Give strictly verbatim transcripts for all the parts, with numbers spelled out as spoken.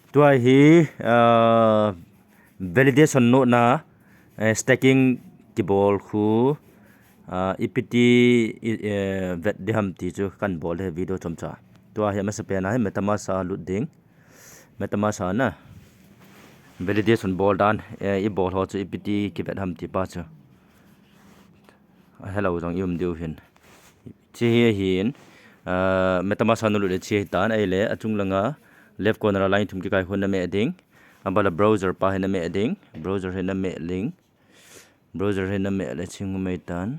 Tua hi, ah, validation node na, eh, staking kibol khu, ah, ipiti, i, eh, vet ding ham ti chu kan bol le video chomcha. Tua hi amasapen a hi MetaMask a lut ding. MetaMask a na validation bol dan, eh, i bol ho chu ipiti kivet ham ti pa chu. A hello jong i um diu hin. Chi hi hin, ah, MetaMask a nalut le chi hi tan, ahile achung langa left corner a line thum kikai khu na meh ding. Abala browser pa hi na meh ding. Browser hi na meh ling. Browser hi na meh le chi ngum ei tan.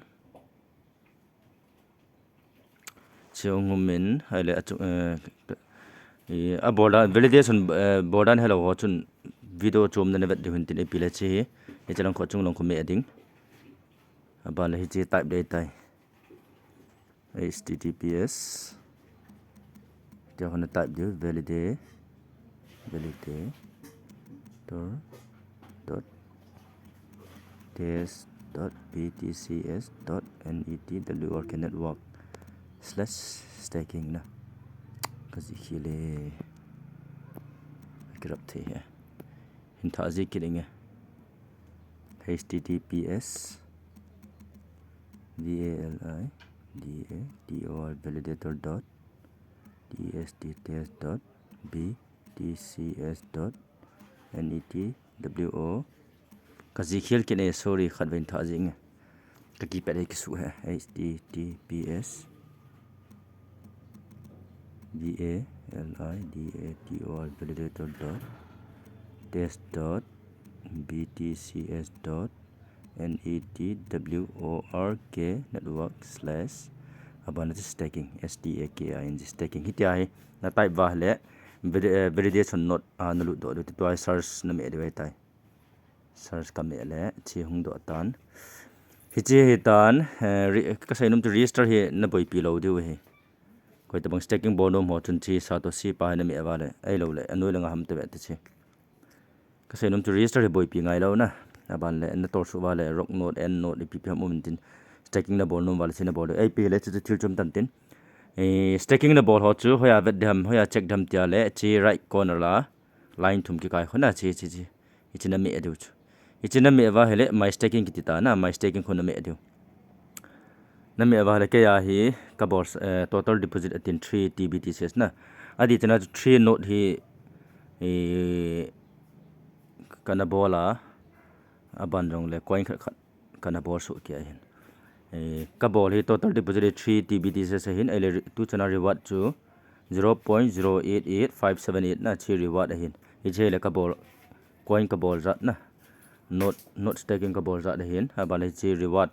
Chi ngum in, ahile achung, eh, i, a bol dan, validation, eh, bol dan hello ho chun video chom na na vet diu hin tin ipi le chi hi. Hiche lang khu achung lang khu meh ding. Abala hiche type dei tai. H T T P S. Tia khu na type diu validate, validator dot test dot B T C S dot network slash staking na. Ka jih khel e. Kirap thei he. Hin thah jih kit inge. H T T P S V A L I D A T O R validator dot T S T test dot B T C S dot N E T W O. Ka jih khel kit e, sorry, khatvei in thah jing e. Ka keypad hi kisuh he. H T T P S V A L I D A T O R validator dot test dot B T C S dot N E T W O R K network slash abana chu staking, S T A K I N G, staking. Hitia hi na type uva le vali-, eh, validation node a na lut doh diu ti, tua hi search na meh diu ahi tai. Search ka meh le chi hung doh tan. Hichi hi tan, eh, re-, ka seinom chu register hi na boipi lou diu ahi. Koi tabang staking bol nom ho chun chi Satoshi pa hi na meh uva le, ahilou le, anoi langa ham te ve te chi. Ka seinom chu register hi boipi ngai lou na. Aban le, na tol suh uva le, rock node, end node, ipi pi ham um in tin. Staking na bol nom uva le, chi na bol diu. Ipi le, chu chu thil chom tan tin. Eh, staking na bol ho chu, hoiya vet ding ham, hoiya check ding ham tia le, chi right corner la, line thum kikai khu na, chi, chi, chi. Hichi na meh diu chu. Hichi na meh uva hile, my staking kiti ta na, my staking khu na meh diu. Na meh uva hile, keiya hi, ka bol, eh, total deposit atin three T B T C S na. Adih tina chu three node hi, eh, ka na bol a, aban jong le coin khat khat ka na bol suh kei ahin. Eh, ka bol hi total deposit hi three T B T C S ahin, ahile re-, tu chana reward chu zero point zero eight eight five seven eight na chi reward ahin. Hichi le ka bol, coin ka bol jat na. Node, node staking ka bol jat ahin. Aban le chi reward,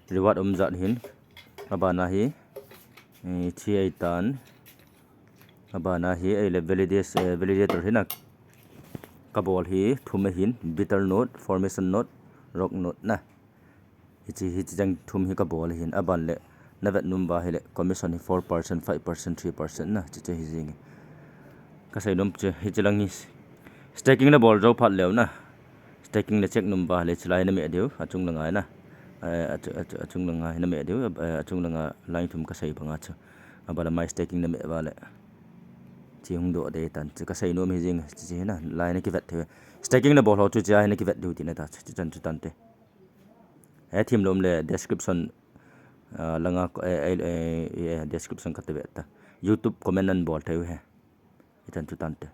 reward um jat ahin. Abana hi, eh, chi ahi tan. Abana hi, ahile validator, eh, validator hi na. Ka bol hi thum ahin, betel node, formation node, rock node na. Hichi, hichi jeng thum hi ka bol ahin, aban le, na vet nom uva hile, commission hi four percent, five percent, three percent na, chi chi hi jing e. Ka seinom chu, hichi lang hi, staking na bol jou phat leu na. Staking na check nom uva hile, chilai na meh diu, achung langa na. Eh, achu-, achu-, achung langa na meh diu, eh, achung langa line thum ka sei banga chu. Abala my staking na meh uva le. Chi hung doh dei tan, chi ka seinom hi jing, chi chi hi na, lai na kivet thei. Staking na bol ho chu chi a hi na kivet diu tina ta, chi chan chu tan te. He thim lom le description, ah, langa, eh, eh, eh, eh, description ka te ve ta. YouTube comment nan bol thei u he. Hi chan chu tan te.